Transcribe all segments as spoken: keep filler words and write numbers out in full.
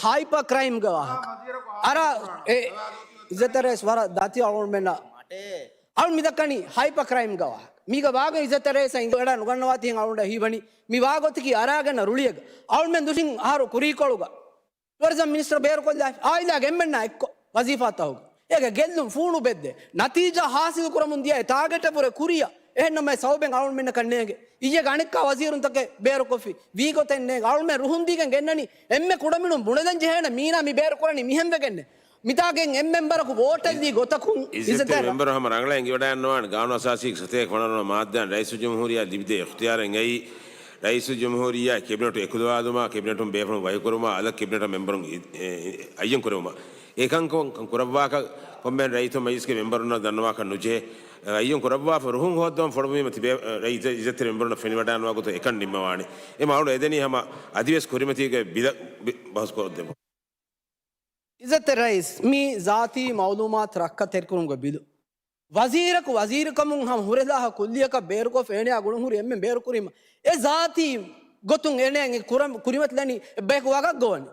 ހައިޕަ ކްރައިމްގެ ވާހަކަ. އަރާ، އެ، އިއްޒަތްތެރޭސް ވަރަށް ދަތި އަޅުމެންނަށް. އަޅު މިދައްކަނީ ހައިޕަ ކްރައިމްގެ ވާހަކަ. މީގަ ވާގޮތް އިއްޒަތްތެރޭސް އިނގިވަޑާ ނުގަންނަވާތީ ހެން އަޅުގަނޑަށް ހީވަނީ. މި ވާގޮތަކީ އަރާގަންނަ ރުޅިއެއްގަ. އަޅުމެން ދުށިން އަހަރު ކުރީކޮޅުގަ ޓުއަރިޒަމް މިނިސްޓަރ ބޭރުކޮށްލާފި އާއިލާގެ އެންމެންނާ އެއްކޮށް ވަޒީފާތަކުގަ. އޭގެ ގެއްލުން ފޫނު ބެއްދޭ. ނަތީޖާ ހާސިލު ކުރަމުން ދިޔަ އެ ޓާގެޓަށް ވުރެ ކުރިއަށް އެހެންނަމަ އެ ސަބަބެއް އަޅުމެންނަކަށް ނޭނގެ. އިއްޔެގެ އަނެއްކާ ވަޒީރުންތަކެއް ބޭރުކޮށްފި ވީގޮތެއް ނޭނގެ. އަޅުމެން ރުހުންދީގެން ގެންނަނީ އެންމެ ކުޑަމިނުން ބުނެލަން ޖެހޭނެ މީނާ މި ބޭރުކުރަނީ މިހެންވެގެންނޭ. މިތާގެން އެއް މެމްބަރަކު ވޯޓެއްލީ ގޮތަކުން އިއްޒަތްތެރި މެމްބަރު ހަމަ ރަނގަޅަށް އެނގިވަޑައިގަންނަވާނެ. ގާނޫނު އަސާސީގެ ސަތޭކަ ފަނަރަ ވަނަ މާއްދާއިން ރައީސުލްޖުމްހޫރިއްޔާ ލިބިދޭ އިޚްތިޔާރެއް އެއީ، ރައީސުލްޖުމްހޫރިއްޔާ ކެބިނެޓު އެކުލަވާލުމާ، ކެބިނެޓުން ބޭފުޅުން ވަކިކުރުމާ، އަލަށް ކެބިނެޓަށް މެމްބަރުން އި-، އެ-، އެ-، އައްޔަން ކުރެވުމާ. އެކަންކަން ކުރައްވާކަށް ކޮންމެހެން ރައްޔިތުން މަޖިލިސްގެ މެމްބަރުންނަށް ދަންނަވާކަށް ނުޖެހޭ. ރައްޔިތުން ކުރައްވާފަ ރުހުން ހޯއްދަވަން ފޮނުވީމަ ތިބޭ ރައީސް އިއްޒަތްތެރި މެމްބަރުންނަށް ފެނިވަޑައިގަންނަވާ ގޮތަށް އެކަން ނިންމަވާނެ. އެމަ އަޅު އެދެނީ ހަމަ އަދިވެސް ކުރިމަތީގެ ބިލަށް ބި-، ބަހުސް ކޮށްދެމުން. އިއްޒަތްތެރި ރައީސް، މީ ޒާތީ މައުލޫމާތު ރައްކަތެރިކުރުމުގެ ބިލު. ވަޒީރަކު ވަޒީރުކަމުން ހަމަ ހުރެލާހާ ކުއްލިއަކަށް ބޭރުކޮށްފަ އޭނަޔާ ގުޅުން ހުރި އެންމެން ބޭރުކުރީމަ، އެ ޒާތީ ގޮތުން އޭނަޔަށް އެ ކުރަ-، ކުރިމަތިލަނީ އެއްބަޔަކު ވަގަށް ގޮވަނީ.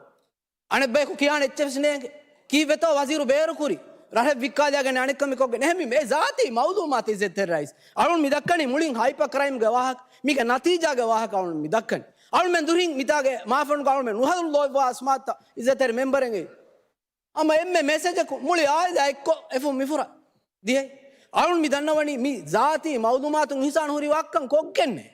އަނެއްބަޔަކު ކިޔާނެ އެއްޗެއްވެސް ނޭނގެ. ކީއްވެތޯ ވަޒީރު ބޭރުކުރީ؟ ރަށެއް ވިއްކާލިޔާގެން އަނެއްކަމެއް ކޮށްގެން. އެހެންވީމަ އެ ޒާތީ މައުލޫމާތު އިއްޒަތްތެރި ރައީސް. އަޅުން މި ދައްކަނީ މުޅިން ހައިޕަ ކްރައިމްގެ ވާހަކަ. މީގެ ނަތީޖާގެ ވާހަކަ އަޅުން މި ދައްކަނީ. އަޅުމެން ދުރިން މިތާގެ މާފަންގަ އަޅުމެން ނުހަލު ލޯތްވާ އަސްމާތައް އިއްޒަތްތެރި މެމްބަރެއް އެނގޭ. ހަމަ އެންމެ މެސެޖަކު މުޅި އާއިލާ އެއްކޮށް އެފުށް މިފުރާ ދިޔައީ. އަޅުން މި ދަންނަވަނީ މި ޒާތީ މައުލޫމާތުން އިހުސާން ހުރި ވާހަކަ ކޮށްގެންނޭ.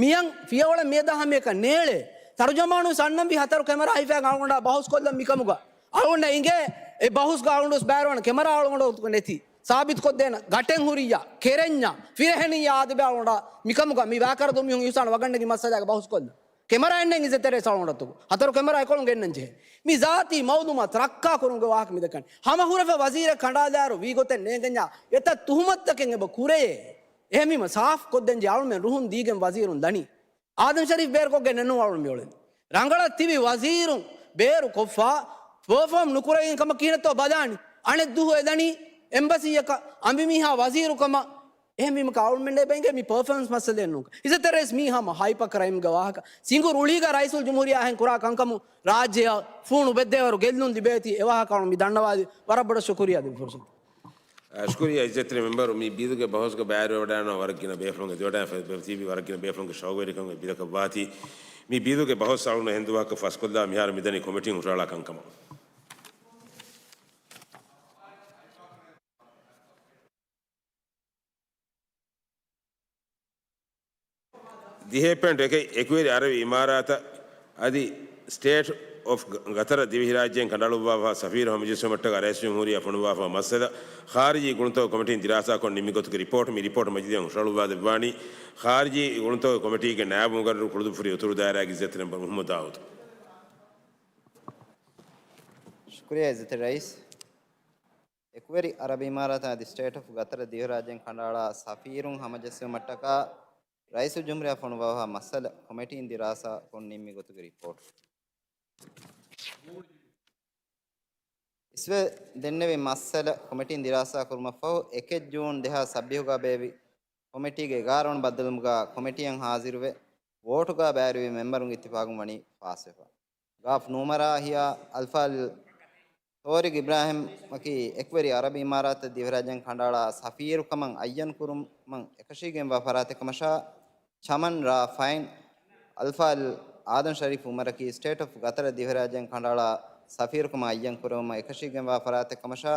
މިޔަން ފިޔަވަޅެއް މިއަދާ ހަމަޔަކަށް ނޭޅޭ. ތަރުޖަމާނު ސަންނަންވީ ހަތަރު ކެމެރާ ހިފައިގެން އަޅުގަނޑާ ބަހުސް ކޮށްލަން މިކަމުގަ. އަޅުގަނޑަށް އިނގޭ އެ ބަހުސްގަ އަޅުގަނޑުވެސް ބައިވެރިވާނެ ކެމެރާ އަޅުގަނޑު ނެތި. ސާބިތުކޮށްދޭނަ ގަޓެއް ހުރިއްޔާ، ކެރެންޏާ، ފިރެހެނިއްޔާ އާދެބެ އަޅުގަނޑާ މިކަމުގަ މި ވާކަރަދޫ މީހުން އިހުސާން ވަގަށްނެގި މައްސަލާގެ ބަހުސް ކޮށްލަން. ކެމެރާ އެންނެން އިއްޒަތްތެރި ރައީސް އަޅުގަނޑަށް އަތުގަ. ހަތަރު ކެމެރާ އެކޮޅުން ގެންނަން ޖެހޭ. މި ޒާތީ މައުލޫމާތު ރައްކާކުރުމުގެ ވާހަކަ މި ދައްކަނީ. ހަމަ ހުރެފަ ވަޒީރެއް ކަނޑާލާއިރު ވީގޮތެއް ނޭނގެންޏާ އެތައް ތުހުމަތުތަކެއް އެބަ ކުރެޔޭ. އެހެންވީމަ ސާފު ކޮށްދޭން ޖެހޭ އަޅުމެން ރުހުން ދީގެން ވަޒީރުން ދަނީ. އާދަމް ޝަރީފް ބޭރުކޮށްގެން ނޫން އަޅުން މިއުޅެނީ. ރަނގަޅަށް ތިބި ވަޒީރުން ބޭރު ކޮށްފަ ޕަރފޯމް ނުކުރެވިން ކަމަށް ކިހިނެއްތޯ ބަލާނީ. އަނެއް ދުވަހު އެދަނީ އެމްބަސީއަކަށް އަނބިމީހާ ވަޒީރުކަމަށް. އެހެންވީމަ އަޅުމެންނަށް އެބަ އިނގޭ މި ޕަރފޯމަންސް މައްސަލައެއް ނޫން. އިއްޒަތްތެރި ރައީސް މީ ހަމަ ހައިޕަ ކްރައިމްގެ ވާހަކަ. ސިނގު ރުޅީގަ ރައީސުލްޖުމްހޫރިއްޔާ އެހެން ކުރާ ކަންކަމުން ރާއްޖެއަށް ފޫނު ބެއްދޭވަރު ގެއްލުން ލިބޭތީ އެ ވާހަކަ އަޅުން މި ދަންނަވާލި. ވަރަށް ބޮޑަށް ޝުކުރިއްޔާ ދެއްވި ފުރުސަތު. އަ، ޝުކުރިއްޔާ އިއްޒަތްތެރި މެމްބަރު މި ބިލުގެ ބަހުސްގަ ބައިވެރިވެވަޑައިގަންނަވާ ވަރަށް ގިނަ ބޭފުޅުންގެ ދިވެހިރާއްޖެ ފެ-، ތިބި ވަރަށް ގިނަ ބޭފުޅުންގެ ޝައުގުވެރިކަމުގެ ބިލަކަށް ވާތީ. މި ބިލުގެ ބަހުސް އަޅުން ހެންދުވަހަކަށް ފަސްކޮށްލާ މިހާރު މިދަނީ ކޮމިޓީން ހުށަހަޅާ ކަންކަމަށް. ދިހަ ޕޮއިންޓް އެކެއް، އެކުވެރި އަރަބި އިމާރާތަށް އަދި ސްޓޭޓް އޮފް ގަ-، ގަތަރަށް ދިވެހިރާއްޖޭން ކަނޑައަޅުއްވާފަ ސަފީރު ހަމަޖެއްސުމަށްޓަކާ ރައީސުލްޖުމްހޫރިއްޔާ ފޮނުއްވާފަ މައްސަލަ، ޚާރިޖީ ގުޅުންތަކުގެ ކޮމިޓީން ދިރާސާކޮށް ނިންމި ގޮތުގެ ރިޕޯޓް މި ރިޕޯޓް މަޖިލީހަށް ހުށަހަޅުއްވާދެއްވާނީ. ޚާރިޖީ ގުޅުންތަކުގެ ކޮމިޓީގެ ނާއިބު މުގައްރަރު ކުޅުދުއްފުރި އުތުރު ދާއިރާގެ އިއްޒަތްތެރި މެމްބަރު މުޙައްމަދު ދާއޫދު. ޝުކުރިއްޔާ އިއްޒަތްތެރި ރައީސް. އެކުވެރި އަރަބި އިމާރާތަށް އަދި ސްޓޭޓް އޮފް ގަތަރަށް ދިވެހިރާއްޖޭން ކަނޑައަޅާ ސަފީރުން ހަމަޖެއްސުމަށްޓަކާ ރައީސުލްޖުމްހޫރިއްޔާ ފޮނުއްވާފަ މައްސަލަ ކޮމިޓީން ދިރާސާ ކޮށް ނިންމި ގޮތުގެ ރިޕޯޓް. އިސްވެ ދެންނެވި މައްސަލަ ކޮމިޓީން ދިރާސާ ކުރުމަށްފަހު، އެކެއް ޖޫން ދެހާސް ސައްބީސްގަ ބޭއްވި ކޮމިޓީގެ އެގާރަ ވަނަ ބައްދަލުވުމުގަ ކޮމިޓީއަށް ހާޒިރުވެ، ވޯޓުގަ ބައިވެރިވި މެމްބަރުންގެ އިއްތިފާގުން ވަނީ ފާސްވެފަ. ގާފް ނޫމަރާ ހިޔާ އަލްފާޟިލް ތޯރިގް އިބްރާހިމްއަކީ އެކުވެރި އަރަބި އިމާރާތަށް ދިވެހިރާއްޖޭން ކަނޑައަޅާ ސަފީރުކަމަށް އައްޔަން ކުރުމަށް އެކަށީގެންވާ ފަރާތެއް ކަމަށާ، ޗަމަން ރާ ފައިން އަލްފާޟިލް އާދަމް ޝަރީފް އުމަރަކީ ސްޓޭޓް އޮފް ގަތަރަށް ދިވެހިރާއްޖޭން ކަނޑައަޅާ ސަފީރުކަމަށް އައްޔަން ކުރެވުމަށް އެކަށީގެންވާ ފަރާތެއް ކަމަށާ،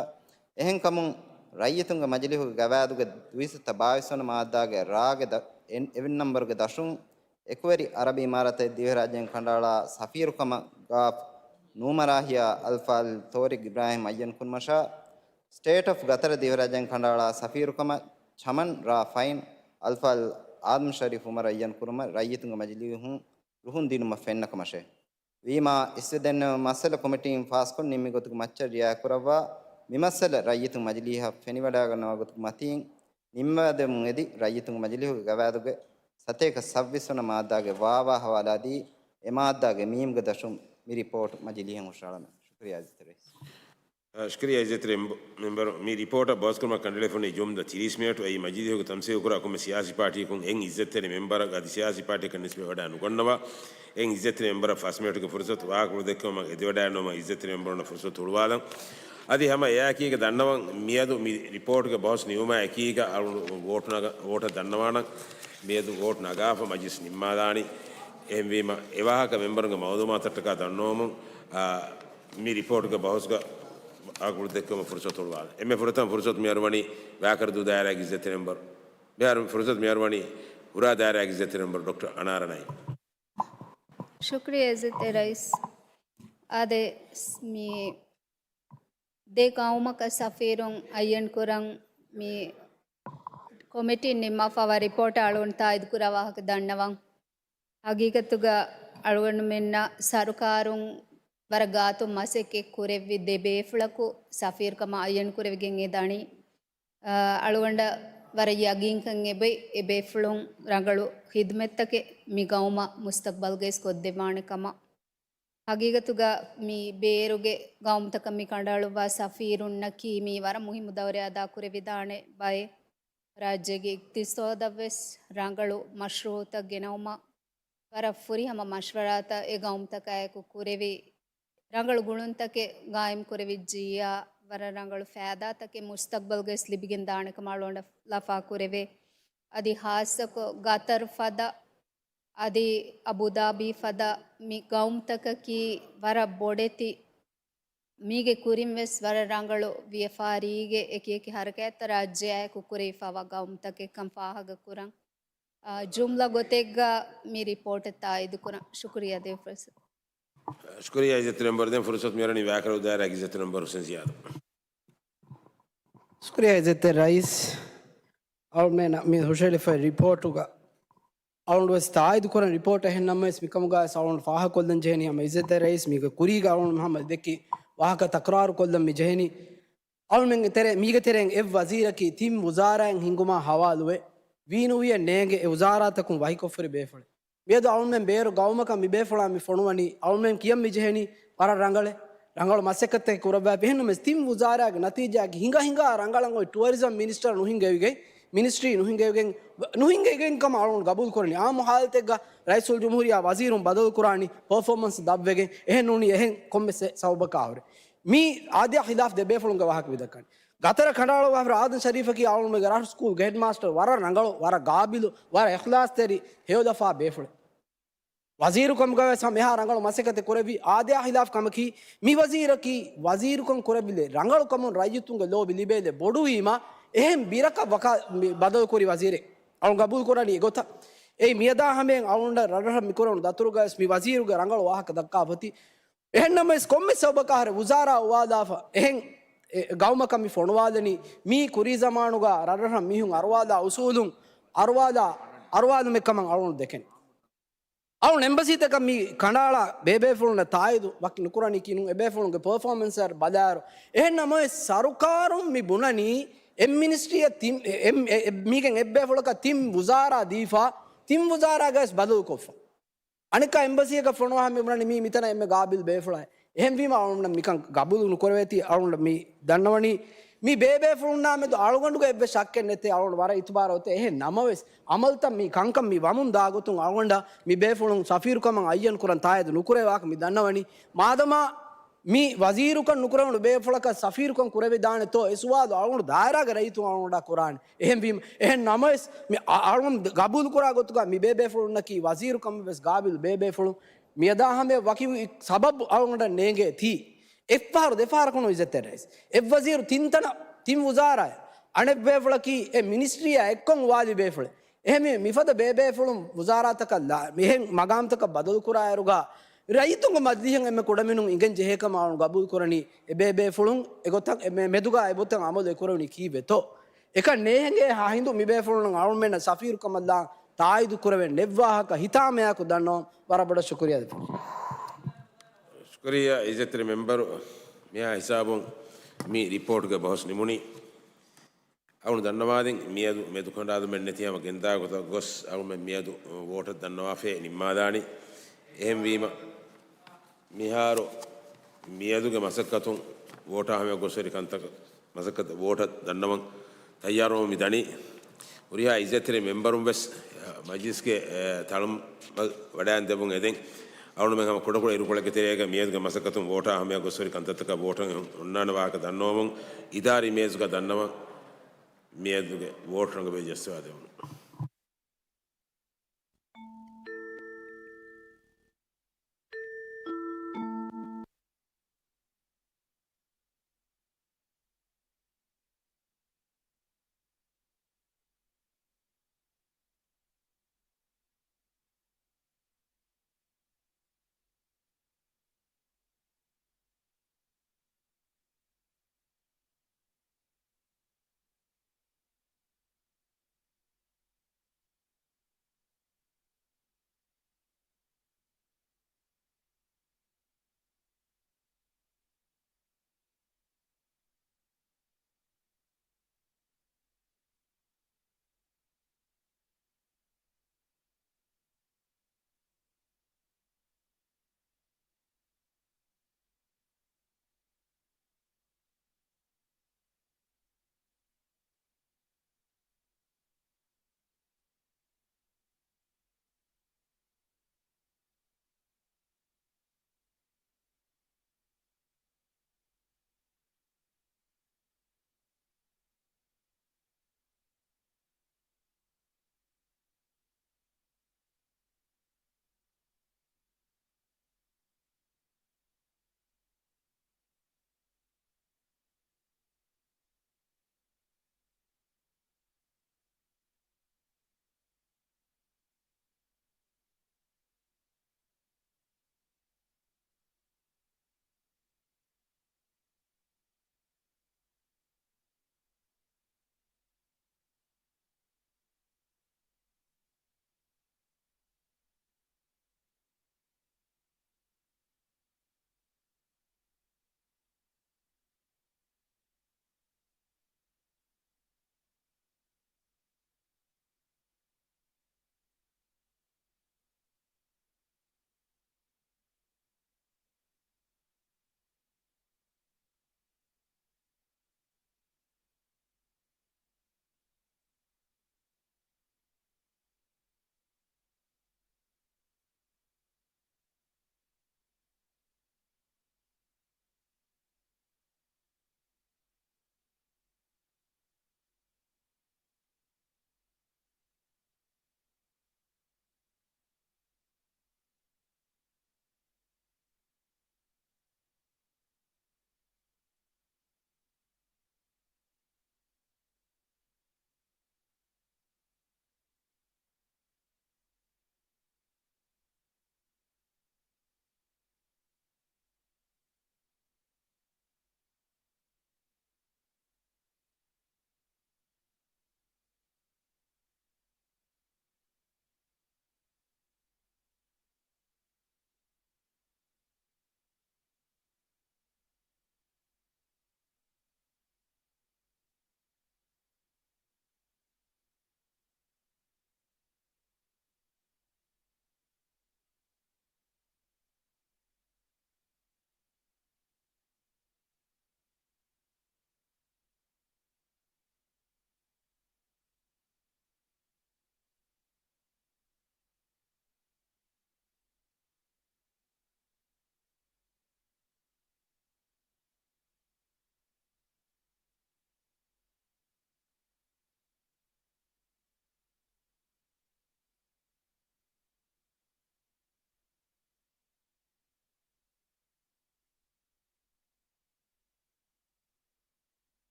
އެހެންކަމުން ރައްޔިތުންގެ މަޖިލީހުގެ ގަވާއިދުގެ ދުއިސައްތަ ބާވީސް ވަނަ މާއްދާގެ ރާގެ ދަ-، އެން-، އެވެން ނަމްބަރުގެ ދަށުން، އެކުވެރި އަރަބި އިމާރާތަށް ދިވެހިރާއްޖޭން ކަނޑައަޅާ ސަފީރުކަމަށް ގާފް ނޫމަރާ ހިޔާ އަލްފާޟިލް ތޯރިގް އިބްރާހިމް އައްޔަން ކުރުމަށާ، ސްޓޭޓް އޮފް ގަތަރަށް ދިވެހިރާއްޖޭން ކަނޑައަޅާ ސަފީރުކަމަށް ޗަމަން ރާ ފައިން އަލްފާޟިލް އާދަމް ޝަރީފް އުމަރު އައްޔަން ކުރުމަށް ރައްޔިތުންގެ މަޖިލީހުން ރުހުން ދިނުމަށް ފެންނަ ކަމަށޭ. ވީމާ، އިސްވެ ދެންނެވި މައްސަލަ ކޮމިޓީން ފާސްކޮށް ނިންމި ގޮތުގެ މައްޗަށް ރިއާޔަތްކުރައްވާ، މި މައްސަލަ ރައްޔިތުން މަޖިލީހަށް ފެނިވަޑައިގަންނަވާ ގޮތުގެ މަތީން، ނިންމާދެމުން އެދި ރައްޔިތުންގެ މަޖިލީހުގެ ގަވާއިދުގެ ސަތޭކަ ސައްބީސް ވަނަ މާއްދާގެ ވާވާ ހަވާލާދީ، އެ މާއްދާގެ މީމްގެ ދަށުން މި ރިޕޯޓް މަޖިލީހަށް ހުށަހަޅަމެ. ޝުކުރިއްޔާ އިއްޒަތްތެރި ރައީސް. ޝުކުރިއްޔާ އިއްޒަތްތެރި މެމްބަ-، މެމްބަރު، މި ރިޕޯޓަށް ބަހުސްކުރުމަށް ކަނޑައެޅިފައިވަނީ ޖޫން ދަ ތިރީސް މިނެޓު. އެއީ މަޖިލީހުގެ ތަމްސީހުކުރާ ކޮންމެ ސިޔާސީ ޕާޓީއަކުން އެއް އިއްޒަތްތެރި މެމްބަރަށް އަދި ސިޔާސީ ޕާޓީއަކަށް ނިސްބަތްވެވަޑައި ނުގަންނަވާ، އެއް އިއްޒަތްތެރި މެމްބަރަށް ފަސް މިނެޓުގެ ފުރުސަތު ވާހަކަފުޅު ދެއްކުމަށް އެދިވަޑައިގަންނަވުމަށް އިއްޒަތްތެރި މެމްބަރުންނަށް ފުރުސަތު ހުޅުވާލަން. އަދި ހަމަ އެއާއެކީގަ ދަންނަވަން މިއަދު މި ރިޕޯޓުގެ ބަހުސް ނިމުމާ އެކީގަ އަޅު ވޯޓު ނަގ-، ވޯޓަށް ދަންނަވާނަން. މިއަދު ވޯޓު ނަގާފަ މަޖިލިސް ނިންމާލާނީ. އެހެންވީމަ، އެވާހަކަ މެމްބަރުންގެ މައުލޫމާތަށްޓަކާ ދަންނަވަމުން، އާ، މި ރިޕޯޓުގެ ބަހުސްގަ ވާހަކަފުޅު ދެއްކުމަށް ފުރުސަތު ހުޅުވާލަން. އެންމެ ފުރަތަމަ ފުރުސަތު މިހާރު ވަނީ ވާކަރަދޫ ދާއިރާގެ އިއްޒަތްތެރި މެމްބަރު. މިހާރު ފުރުސަތު މިހާރު ވަނީ ހުރާ ދާއިރާގެ އިއްޒަތްތެރި މެމްބަރު ޑޮކްޓަރ އަނާރަ ނައީމް. ޝުކުރިއްޔާ އިއްޒަތްތެރި ރައީސް. އާދެ، މި ދެ ގައުމަކަށް ސަފީރުން އައްޔަން ކުރަން މި ކޮމިޓީން ނިންމާފައިވާ ރިޕޯޓަށް އަޅުގަނޑު ތާއީދު ކުރާ ވާހަކަ ދަންނަވަން. ހަގީގަތުގަ އަޅުގަނޑުމެންނަށް ސަރުކާރުން ވަރަށް ގާތުން މަސައްކަތް ކުރެއްވި ދެ ބޭފުޅަކު ސަފީރުކަމަށް އައްޔަން ކުރެވިގެން އެ ދަނީ. އާ، އަޅުގަނޑަށް ވަރަށް ޔަގީންކަން އެބައި އެ ބޭފުޅުން ރަނގަޅު ޚިދުމަތްތަކެއް މި ގައުމަށް މުސްތަޤްބަލްގައި ގޮސްދެއްވާނެ ކަމަށް. ހަގީގަތުގަ މި ބޭރުގެ ގައުމުތަކަށް މި ކަނޑައަޅުއްވާ ސަފީރުންނަކީ މީ ވަރަށް މުހިއްމު ދައުރެއް އަދާ ކުރެވިދާނެ ބައެއް. ރާއްޖޭގެ އިޤްތިޞާދަށްވެސް ރަނގަޅު މަޝްރޫޢުތައް ގެނައުމަށް ވަރަށް ފުރިހަމަ މަޝްވަރާތައް އެ ގައުމުތަކާއެކު ކުރެވި، ރަނގަޅު ގުޅުންތަކެއް ގާއިމް ކުރެވިއްޖިއްޔާ، ވަރަށް ރަނގަޅު ފައިދާތަކެއް މުސްތަޤްބަލްގައި ލިބިގެން ދާނެ ކަމަށް އަޅުގަނޑަށް ލަފާ ކުރެވޭ. އަދި ޚާއްޞަކޮށް ގަތަރު ފަދަ އަދި އަބުދާބީ ފަދަ މި ގައުމުތަކަކީ ވަރަށް ބޮޑެތި، މީގެ ކުރިން ވެސް ވަރަށް ރަނގަޅު ވިޔަފާރީގެ އެކި އެކި ހަރަކާތްތައް ރާއްޖެއާއެކު ކުރެވިފައިވާ ގައުމުތަކެއްކަން ފާހަގަކުރަން. އާ، ޖުމްލަ ގޮތެއްގަ މި ރިޕޯޓަށް ތާއީދުކުރަން. ޝުކުރިއްޔާ ދޭ ފުރުސަތު. ޝުކުރިއްޔާ އިއްޒަތްތެރި މެމްބަރު. ދެން ފުރުސަތު މިއަރަނީ ވާކަރަދޫ ދާއިރާގެ އިއްޒަތްތެރި މެމްބަރު ހުސެން ޒިޔާދު. ޝުކުރިއްޔާ އިއްޒަތްތެރި ރައީސް. އަޅުމެން މި ހުށަހެޅިފައި ރިޕޯޓުގަ އަޅުގަނޑު ވެސް ތާއީދު ކުރަން ރިޕޯޓް އެހެން ނަމަވެސް މިކަމުގަ ވެސް އަޅުގަނޑު ފާހަގަކޮށްލަން ޖެހެނީ ހަމަ އިއްޒަތްތެރި ރައީސް މީގެ ކުރީގަ އަޅުގަނޑު ހަމަ ދެއްކި ވާހަކަ ތަކްރާރު ކޮށްލަން މި ޖެހެނީ. އަޅުމެންގެ ތެރެ، މީގެ ތެރެއިން އެއް ވަޒީރަކީ ތިން ވުޒާރާއިން ހިންގުމާ ހަވާލުވެ، ވީނުވިއެއް ނޭނގެ އެ ވުޒާރާތަކުން ވަހިކޮށްފައި ބޭފުޅެއް. މިއަދު އަޅުމެން ބޭރު ގައުމަކަށް މި ބޭފުޅާ މި ފޮނުވަނީ، އަޅުމެން ކިޔަން މި ޖެހެނީ ވަރަށް ރަނގަޅެއް، ރަނގަޅު މަސައްކަތެއް ކުރައްވާފަ. އެހެންނަމަވެސް ތިން ވުޒާރާގެ ނަތީޖާއަކީ ހިނގާ ހިނގާ ރަނގަޅަށް އޮތް ޓުއަރިޒަމް މިނިސްޓަރ ނުހިނގެވިގެން، މިނިސްޓްރީ ނުހިނގެވިގެން، ނުހިނގެވިގެން ކަމަށް އަޅުގަނޑު ގަބޫލު ކުރަނީ. އާއްމު ހާލަތެއްގަ ރައީސުލްޖުމްހޫރިއްޔާ ވަޒީރުން ބަދަލު ކުރާނީ ޕަރފޯމަންސް ދަށްވެގެން. އެހެން ނޫނީ އެހެން ކޮންމެ ސެ-، ސަބަބަކާ ހުރެ. މީ އާދަޔާ ޚިލާފް ދެ ބޭފުޅުންގެ ވާހަކަ މި ދައްކަނީ. ގަތަރަށް ކަނޑައަޅުއްވާފަ އާދަމް ޝަރީފަކީ އަޅުގަނޑުގެ ރަށު ސްކޫލްގެ ހެޑްމާސްޓަރ، ވަރަށް ރަނގަޅު، ވަރަށް ގާބިލު، ވަރަށް އިޚްލާޞްތެރި ހެޔޮލަފާ ބޭފުޅެއް. ވަޒީރުކަމުގަވެސް ހަމަ އެހާ ރަނގަޅު މަސައްކަތެއް ކުރެއްވި. އާދަޔާ ޚިލާފް ކަމަކީ، މި ވަޒީރަކީ ވަޒީރުކަން ކުރެއްވިލެއް ރަނގަޅު ކަމުން ރައްޔިތުންގެ ލޯބި ލިބޭލެއް ބޮޑުވީމަ، އެހެން ބިރަކަށް ވަކާ-، މި ބަދަލުކުރި ވަޒީރެއް. އަޅުން ގަބޫލު ކުރަނީ އެގޮތަށް. އެއީ މިއަދާ ހަމައިން އަޅުން ރަށްރަށަށް މިކުރެވުނު ދަތުރުގަވެސް މި ވަޒީރުގެ ރަނގަޅު ވާހަކަ ދައްކާފަތި. އެހެންނަމަވެސް ކޮންމެ ސަބަބަކާ ހުރެ ވުޒާރާ އުވާލާފަ އެހެން އެ ގައުމަކަށް މި ފޮނުވާލަނީ، މީ ކުރީ ޒަމާނުގަ ރަށްރަށަށް މީހުން އަރުވާލާ އުސޫލުން އަރުވާލާ، އަރުވާލުމެއް ކަމަށް އަޅުން ދެކެން. އަޅުން އެމްބަސީތަކަށް މި ކަނޑައަޅާ ބޭބޭފުޅުންނަށް ތާއީދު ވަކި ނުކުރަނީކީ ނޫން. އެބޭފުޅުންގެ ޕަރފޯމަންސް އަށް ބަލާއިރު. އެހެން ނަމަވެސް ސަރުކާރުން މި ބުނަނީ އެއް މިނިސްޓްރީއަށް ތިން، އެ، އެ، އެ، މީގެން އެއް ބޭފުޅަކަށް ތިން ވުޒާރާ ދީފަ، ތިން ވުޒާރާގަވެސް ބަދަލުކޮށްފަ. އަނެއްކާ އެމްބަސީއަކަށް ފޮނުވާ މި ބުނަނީ މީ މިތަނަށް އެންމެ ގާބިލް ބޭފުޅާ. އެހެންވީމަ އަޅުގަނޑަށް މިކަން ގަބޫލު ނުކުރެވޭތީ އަޅުގަނޑަށް މި ދަންނަވަނީ. މި ބޭބޭފުޅުންނާ މެދު އަޅުގަނޑުގެ އެއްވެސް ޝައްކެއް ނެތޭ. އަޅުގަނޑު ވަރަށް އިތުބާރު އޮތޭ. އެހެން ނަމަވެސް، އަމަލުތައް މި ކަންކަން މި ވަމުން ދާ ގޮތުން އަޅުގަނޑަށް މި ބޭފުޅުން ސަފީރުކަމަށް އައްޔަން ކުރަން ތާއީދު ނުކުރެވޭ ވާހަކަ މި ދަންނަވަނީ. މާދަމާ މި ވަޒީރުކަން ނުކުރެވުނު ބޭފުޅަކަށް ސަފީރުކަން ކުރެވިދާނެތޯ އެ ސުވާލު އަޅުގަނޑު ދާއިރާގެ ރައްޔިތުން އަޅުގަނޑަށް ކުރާނެ. އެހެންވީމަ، އެހެން ނަމަވެސް، މި އަ-، އަޅުން ގަބޫލުކުރާ ގޮތުގަ މި ބޭބޭފުޅުންނަކީ ވަޒީރުކަމަށް ވެސް ގާބިލް ބޭބޭފުޅުން. މިއަދާ ހަމަޔަށް ވަކި ސަބަބު އަޅުގަނޑަށް ނޭނގޭތީ. އެއްފަހަރު ދެފަހަރަކުނު އިއްޒަތްތެރި ރައީސް. އެއްވަޒީރު ތިންތަނަށް ތިން ވުޒާރާއެއް. އަނެއްބޭފުޅަކީ އެ މިނިސްޓްރީއާ އެއްކޮށް އުވާލި ބޭފުޅެއް. އެހެންވީމަ މިފަދަ ބޭބޭފުޅުން ވުޒާރާތަކަށް ލާ-، މިހެން މަގާމްތަކަށް ބަދަލުކުރާއިރުގަ، ރައްޔިތުންގެ މަޖިލީހަށް އެންމެ ކުޑަމިނުން އިނގެން ޖެހޭކަމަށް އަޅުން ގަބޫލުކުރަނީ، އެ ބޭބޭފުޅުން އެގޮތަށް އެ މެ-، މެދުގަ އެގޮތަށް އަމަލު އެކުރެވުނީ ކީއްވެތޯ؟ އެކަން ނޭހެނގޭ ހިނދު މި ބޭފުޅުން އަޅުމެންނަށް ސަފީރުކަމަށްލާން ތާއީދު ކުރެވެން ނެއްވާހަކަ ހިތާމަޔާކު ދަންނަވަން. ވަރަށް ބޮޑަށް ޝުކުރިއްޔާ. ޝުކުރިއްޔާ އިއްޒަތްތެރި މެމްބަރު، މިހާ ހިސާބުން މި ރިޕޯޓްގެ ބަހުސް ނިމުނީ. އަޅުން ދަންނަވާދިން މިއަދު މެދު ކަނޑާލުމެއް ނެތި ހަމަ ގެންދާ ގޮތަށް ގޮސް އަޅުމެން މިއަދު ވޯޓަށް ދަންނަވާފައި ނިންމާލާނީ. އެހެންވީމަ މިހާރު މިއަދުގެ މަސައްކަތުން ވޯޓާ ހަމަޔަށް ގޮސްފައި ކަންތައް މަސައްކަތް ވޯޓަށް ދަންނަވަން ތައްޔާރުވަމުން މި ދަނީ. ހުރިހާ އިއްޒަތްތެރި މެމްބަރުން ވެސް މަޖިލިސްގެ ތަޅުން ވަޑައިގެން ދެމުން އެދެން. އަޅުގަނޑުމެން ހަމަ ކުޑަކުޑަ އިރުކޮޅެއްގެ ތެރޭގަ މިއަދުގެ މަސައްކަތުން ވޯޓާ ހަމަޔަށް ގޮސްފައި ކަންތައްތަކަށް ވޯޓަށް އޮންނާނެ ވާހަކަ ދަންނަވަމުން އިދާރީ މޭޒުގަ ދަންނަވަން މިއަދުގެ ވޯޓް ރަނގަބޭ ޖައްސަވާ ދެމުން.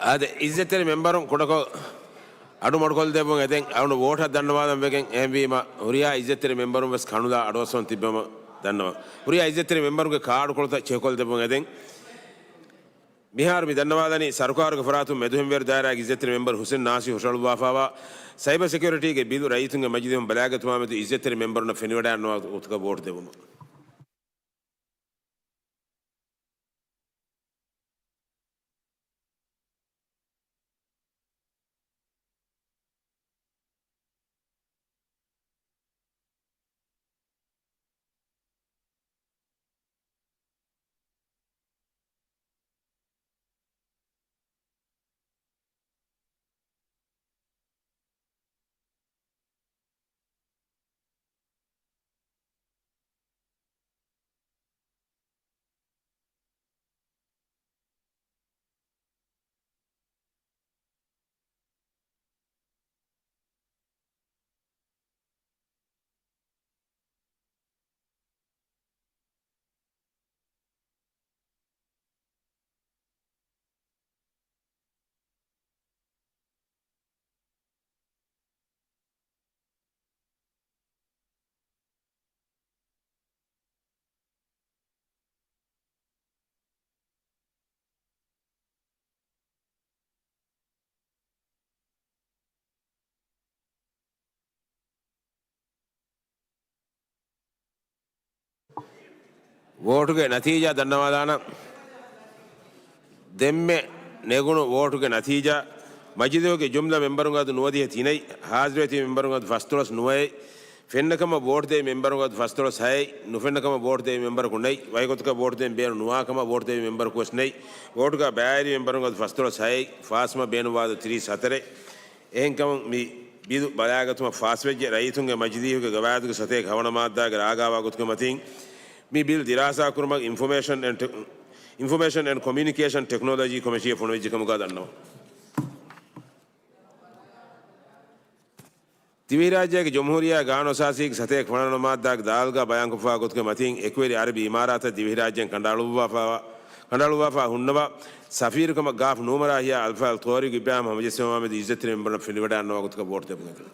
އާދެ، އިއްޒަތްތެރި މެމްބަރުން ކުޑަކޮށް އަޑު މަޑުކޮށްދެއްވުން އެދެން، އަޅުގަނޑު ވޯޓަށް ދަންނަވާލަން ވެގެން އެހެންވީމަ، ހުރިހާ އިއްޒަތްތެރި މެމްބަރުން ވެސް ކަނުލާ އަޑުއައްސަވަން ތިއްބެވުމަށް ދަންނަވަން. ހުރިހާ އިއްޒަތްތެރި މެމްބަރުންގެ ކާޑުކޮޅުތައް ޗެކުކޮށްދެއްވުން އެދެން. މިހާރު މި ދަންނަވާލަނީ، ސަރުކާރުގެ ފަރާތުން މެދުހެންވޭރު ދާއިރާގެ އިއްޒަތްތެރި މެމްބަރު ހުސެން ނާސިރު ހުށަހަޅުއްވާފައިވާ ސައިބަ ސެކިއުރިޓީގެ ބިލު ރައްޔިތުންގެ މަޖިލީހުން ބަލާގަތުމާމެދު އިއްޒަތްތެރި މެމްބަރުންނަށް ފެނިވަޑައިގަންނަވާ ގޮތުގަ ވޯޓު ދެއްވުމަށް. ވޯޓުގެ ނަތީޖާ ދަންނަވާލާނަން. ދެންމެ ނެގުނު ވޯޓުގެ ނަތީޖާ، މަޖިލީހުގެ ޖުމްލަ މެމްބަރުންގެ އަދު ނުވަދިހަ ތިނެއް، ހާޒިރުވެތި މެމްބަރުންގެ އަދު ފަސްދޮޅަސް ނުވައެއް، ފެންނަކަމަށް ވޯޓު ދެއްވި މެމްބަރުންގެ އަދު ފަސްދޮޅަސް ހައެއް، ނުފެންނަކަމަށް ވޯޓު ދެއްވި މެމްބަރަކު ނެތް، ވަކި ގޮތަކަށް ވޯޓު ދެއްވެން ބޭނުން ނުވާކަމަށް ވޯޓު ދެއްވި މެމްބަރަކު ވެސް ނެތް، ވޯޓުގަ ބައިވެރި މެމްބަރުންގެ އަދު ފަސްދޮޅަސް ހައެއް، ފާސްވުމަށް ބޭނުންވާ އަދު ތިރީސް ހަތަރެއް. އެހެންކަމުން މި ބިލު ބަލާގަތުމަށް ފާސްވެއްޖެ. ރައްޔިތުންގެ މަޖިލީހުގެ ގަވާއިދުގެ ސަތޭކަ ހަވަނަ މާއްދާގެ ރާގާވާ ގޮތުގެ މަތިން މި ބިލް ދިރާސާ ކުރުމަށް އިންފޮމޭޝަން އެންޑް ޓެ-، އިންފޮމޭޝަން އެންޑް ކޮމިއުނިކޭޝަން ޓެކްނޮލޮޖީ ކޮމިޓީއަށް ފޮނުވެއްޖެ ކަމުގަ ދަންނަވަން. ދިވެހިރާއްޖޭގެ ޖުމްހޫރިއްޔާ ގާނޫނުއަސާސީގެ ސަތޭކަ ފަނަރަ ނަމާދާގެ ދާލުގަ ބަޔާންކޮށްފައިވާ ގޮތުގެ މަތިން، އެކުވެރި އަރަބި އިމާރާތަށް ދިވެހިރާއްޖޭން ކަނޑައަޅުއްވާފައިވާ، ކަނޑައަޅުއްވާފައި ހުންނަވާ ސަފީރުކަމަށް ގާފް ނޫމަރާ ހިޔާ އަލްފާޟިލް ޠާރިޤް އިބްރާހިމް ހަމަޖެއްސެވުމާމެދު އިއްޒަތްތެރި މެމްބަރުންނަށް ފެނިވަޑައިގަންނަވާ ގޮތުގަ ވޯޓު ދެއްވުން އެދެން.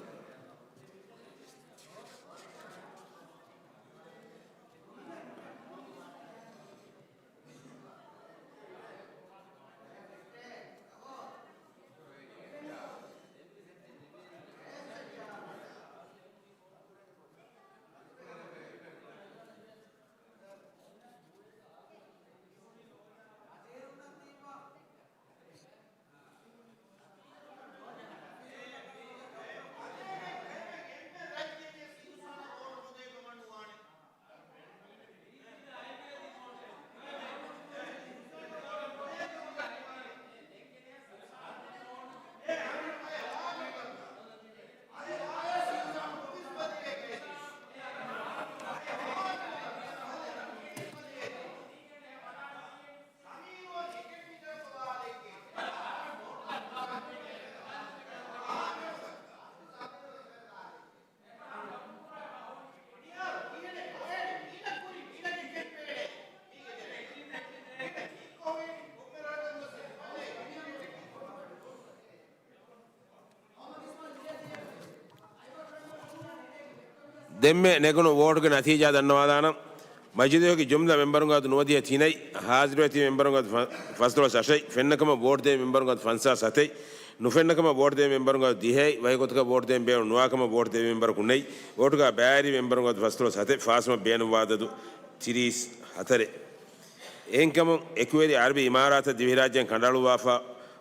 ދެންމެ ނެގުނު ވޯޓުގެ ނަތީޖާ ދަންނަވާލާނަން. މަޖިލީހުގެ ޖުމްލަ މެމްބަރުންގެ އަދު ނުވަދިހަ ތިނެއް، ހާޒިރުވެތި މެމްބަރުންގެ އަދު ފަ-، ފަސްދޮޅަސް އަށެއް، ފެންނަކަމަށް ވޯޓު ދެއްވި މެމްބަރުންގެ އަދު ފަންސާސް ހަތެއް، ނުފެންނަކަމަށް ވޯޓު ދެއްވި މެމްބަރުންގެ އަދު ދިހައެއް، ވަކި ގޮތަކަށް ވޯޓު ދެއްވެން ބޭނުން ނުވާކަމަށް ވޯޓު ދެއްވި މެމްބަރަކު ނެތް، ވޯޓުގަ ބައިވެރި މެމްބަރުންގެ އަދު ފަސްދޮޅަސް ހަތެއް، ފާސްވުމަށް ބޭނުންވާ އަދަދު ތިރީސް ހަތަރެއް. އެހެންކަމުން، އެކުވެރި އަރަބި އިމާރާތަށް ދިވެހިރާއްޖޭން ކަނޑައަޅުއްވާފަ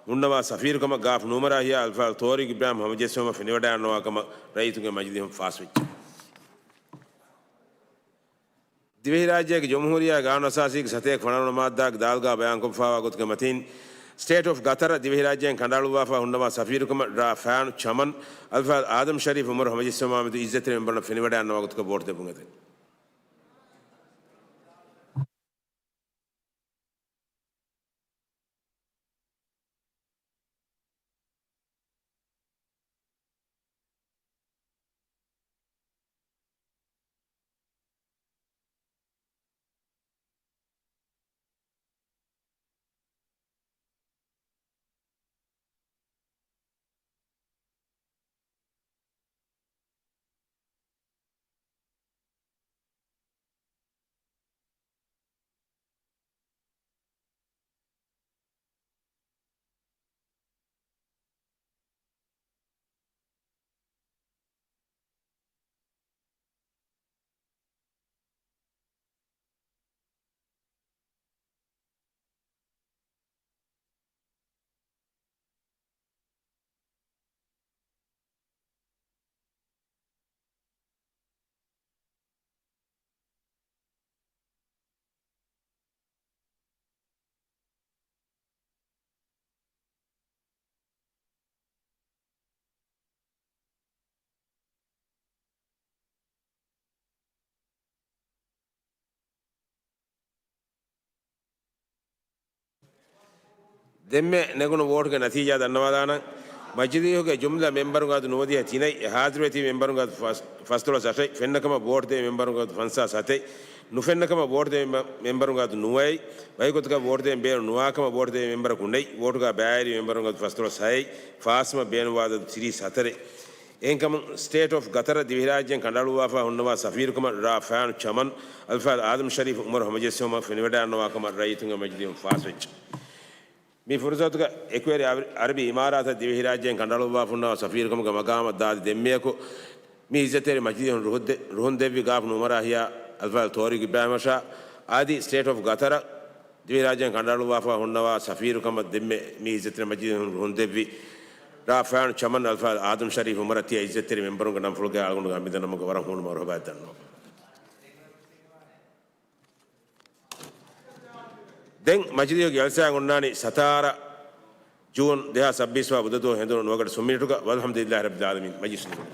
ހުންނަވާ ސަފީރުކަމަށް ގާފް ނޫމަރާ ހިޔާ އަލްފާޟިލް ޠާރިޤް އިބްރާހިމް ހަމަޖެއްސެވުމަށް ފެނިވަޑައިގަންނަވާ ކަމަށް ރައްޔިތުންގެ މަޖިލީހުން ފާސްވެއްޖެ. ދިވެހިރާއްޖޭގެ ޖުމްހޫރިއްޔާ ގާނޫނުއަސާސީގެ ސަތޭކަ ފަނަރަ ނަމާދާގެ ދާލުގާ ބަޔާންކޮށްފައިވާ ގޮތުގެ މަތިން، ސްޓޭޓް އޮފް ގަތަރަށް ދިވެހިރާއްޖޭން ކަނޑައަޅުއްވާފަ ހުންނަވާ ސަފީރުކަމަށް ޑާ ފާން ޗަމަން އަލްފާޟިލް އާދަމް ޝަރީފް އުމަރު ހަމަޖެއްސެވުމާމެދު އިއްޒަތްތެރި މެމްބަރުންނަށް ފެނިވަޑައިގަންނަވާ ގޮތުގަ ވޯޓު ދެއްވުން އެދެން. ދެންމެ ނެގުނު ވޯޓުގެ ނަތީޖާ ދަންނަވާލާނަން. މަޖިލީހުގެ ޖުމްލަ މެންބަރުންގެ އަދަދު ނުވަދިހަ ތިނެއް، ހާޒިރުވެތި މެންބަރުންގެ އަދަދު ފަސް، ފަސްދޮޅަސް އަށެއް، ފެންނަ ކަމަށް ވޯޓު ދޭ މެންބަރުންގެ އަދަދު ފަންސާސް ސަތެއް، ނުފެންނަ ކަމަށް ވޯޓު ދޭ މެ، މެންބަރުންގެ އަދަދު ނުވައެއް، ވަކި ގޮތަކަށް ވޯޓު ދޭން ބޭނުން ނުވާ ކަމަށް ވޯޓު ދޭ މެންބަރަކު ނެތް، ވޯޓުގަ ބައިވެރި މެންބަރުންގެ އަދަދު ފަސްދޮޅަސް ހައެއް، ފާސްވުމަށް ބޭނުންވާ އަދަދު ތިރީސް ހަތަރެއް. އެހެންކަމުން، ސްޓޭޓް އޮފް ގަތަރަށް ދިވެހިރާއްޖޭން ކަނޑައަޅުއްވާފަ ހުންނަވާ ސަފީރުކަމަށް ރ. ފާނު ޗަމަން އަލްފާޟިލް އާދަމް ޝަރީފް އުމަރު ހަމަޖެއްސެވުމަށް ފެނިވަޑައިގަންނަވާ ކަމަށް ރައްޔިތުންގެ މަޖިލީހުން ފާސްވެއްޖެ. މި ފުރުސަތުގަ އެކުވެރި އަރަ، އަރަބި އިމާރާތަށް ދިވެހިރާއްޖޭން ކަނޑައަޅުއްވާފަ ހުންނަވާ ސަފީރުކަމުގެ މަގާމަށް ދާދި ދެންމެއަކު މި އިއްޒަތްތެރި މަޖިލީހުން ރުހުންދެ، ރުހުންދެއްވި ގާފު ނުމަރާ ހިޔާ އަލްފާޟިލް ތޯރިގް އިބްރާހިމް އަށާ އަދި ސްޓޭޓް އޮފް ގަތަރަށް ދިވެހިރާއްޖޭން ކަނޑައަޅުއްވާފަ ހުންނަވާ ސަފީރުކަމަށް ދެންމެ މި އިއްޒަތްތެރި މަޖިލީހުން ރުހުންދެއްވި ރ. ފާނު ޗަމަން އަލްފާޟިލް އާދަމް ޝަރީފް އުމަރަށް ތިޔަ އިއްޒަތްތެރި މެންބަރުންގެ ނަންފުޅުގެ އަޅުގަނޑުގެ އަނބިން ދަންނަމުގެ ވަރަށް ހޫނު މަރުހަބާ ދަންނަވަން. ދެން މަޖިލީހުގެ ޖަލްސާއަށް އޮންނާނީ ސަތާރަ ޖޫން ދެހާސް ސައްބީސް ވާ ބުދަދުވަހު ހެނދުނު ނުވަގަޑި ސުންމިނިޓުގަ. ވަލްޙަމްދުލިއްލާހި ރައްބިލް ޢާލަމީން. މަޖިލިސް ނިމުނީ.